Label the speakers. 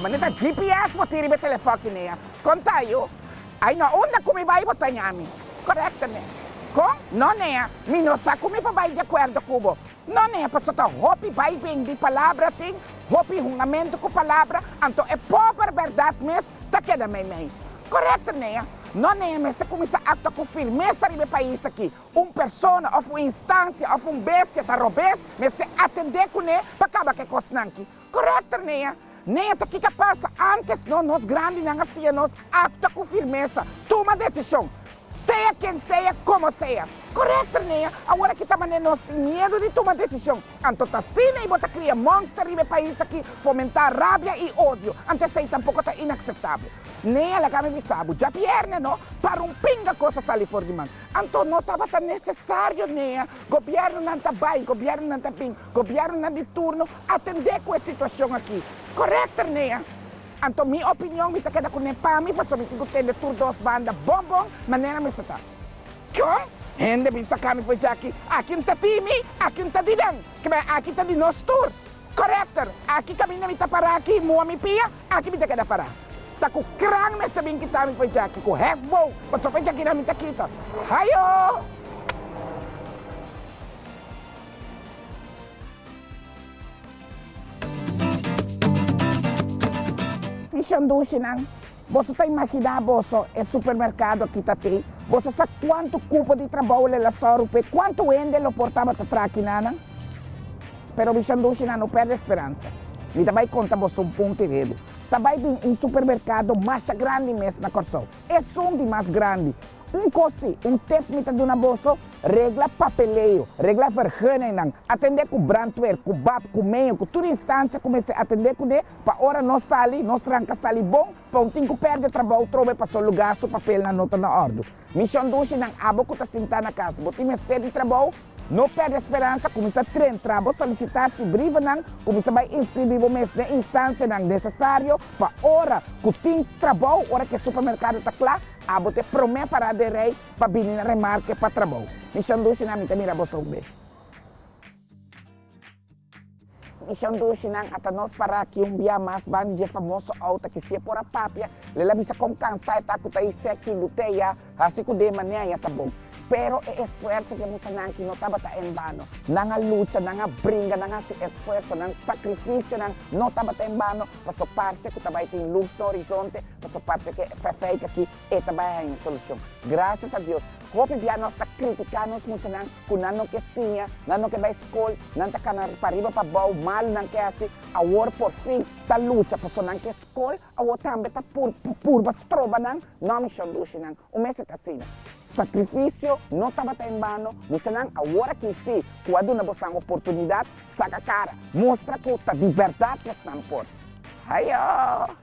Speaker 1: manera ta GPS bo tin riba e telefòn aki nea. Kon ta yu? Ai no, unda ku mi bai bo ta ña mi. Korekto ne. Kon? No nea, mi no sa ku mi por bai di akuerdo ku bo. No nea, pasobra ta hopi bai bin di palabra tin, hopi hungamentu ku palabra, anto e pober bèrdat mes ta keda meimei. Korekto nea. No nea mester kuminsá aktua ku firmesa riba e pais aki. Un persona òf un instansia òf un bestia ta robes, mester atendé kuné pa kaba ku e kosnan aki. Korekto nea. Nea ta kiko a pasa antes no nos grandinan a siña nos aktua ku firmesa, tuma desishon. Sea ken sea, komo sea. Korekto nea. Awor aki ta manera nos tin miedu di tuma desishon. Anto ta asina i bo ta kria monster riba e pais aki, fomentá rabia i odio. Anto esei tampoko ta inakseptabel. Nea laga mi bisa bo, djabièrnè no, para un pinga kos a sali for di man. Anto no tabata nesesario nea. Gobièrnunan ta bai, gobièrnunan ta bin, gobièrnunan di turno atendé ku e situashon aki. Korekter nea. Anto mi opinion mi ta keda kuné pa mi pasobra mi tin ku tende tur dos banda bon bon manera mester ta. Kon? Hende bin saka mi for djaki. Aki un ta di mi, aki un ta di nan. Kibè aki ta di nos tur. Korekter, aki kaminda mi ta pará aki, mua mi pia, aki mi ta keda pará. Ta ku kran mester bin kita mi for djaki, ku hefbow, pasobra for djakinan mi ta kita. Hayo! Mi shandushinan, boso ta imaginá boso e supermerkado aki ta tin? Boso sa kuantu kupo di trabou lo el a sòru p'e? Kuantu hende lo por tabata traha kinanan? Pero mi shandushinan, no pèrdè speransa. Mi ta bai konta boso un punto i redu. Ta bai bin un supermerkado masha grandi mes na Kòrsou. Esun di mas grandi. Un kos si, un tip mi ta duna boso, regla papeleo, regla vergunningnan, atendé ku brandweer, ku bap, ku meo, ku tur instansia ku mester atendé kuné pa ora nos sali, nos ranka sali bon, pa un tin ku pèrdè trabou trobe paso lugá su papelnan no ta na òrdu. Mi shondushinan, abo ku ta sintá na kas, bo tin mester di trabou? No pèrdè speransa, kuminsá trentra bo solisitasi brievennan, kuminsá bai inskribí bo mes den instansianan nesesario pa ora ku tin trabou, ora ku e supermerkado ta kla, abo ta e promé pará den rei pa bini na remarke pa trabou. Mi shondushinan, mi ta mira boso un bes. Mi shondushinan, ata nos pará aki un bia mas banda dje famoso outo aki. Si e por a papia, lo el a bisa kon kansá e ta ku ta isé ki lut'é ya. Hasi ku den manera ya ta bon. Pero e esfuerso di e muchanan aki no tabata en bano. Nan a lucha, nan a bringa, nan a hasi esfuerso, nan sakrifisionan no tabata en bano, paso parse ku ta bai tin lus na horizonte, paso parse ku e fèfèik aki e ta bai haña un solushon. Grasias a Dios. Hopi bia nos ta kritiká nos muchanan ku nan no ke siña, nan no ke bai skol, nan ta kana pariba pabou, malu nan ke hasi. Awor por fin ta lucha paso nan ke skol. Awor tambe ta purba stroba nan, no mi shon dushi nan, un mester ta asina. Sakrifisio no tabata en bano, muchanan awor aki si ku a duna bosan oportunidat, saka kara, mustra ku ta di bèrdat bosnan por. Hayo!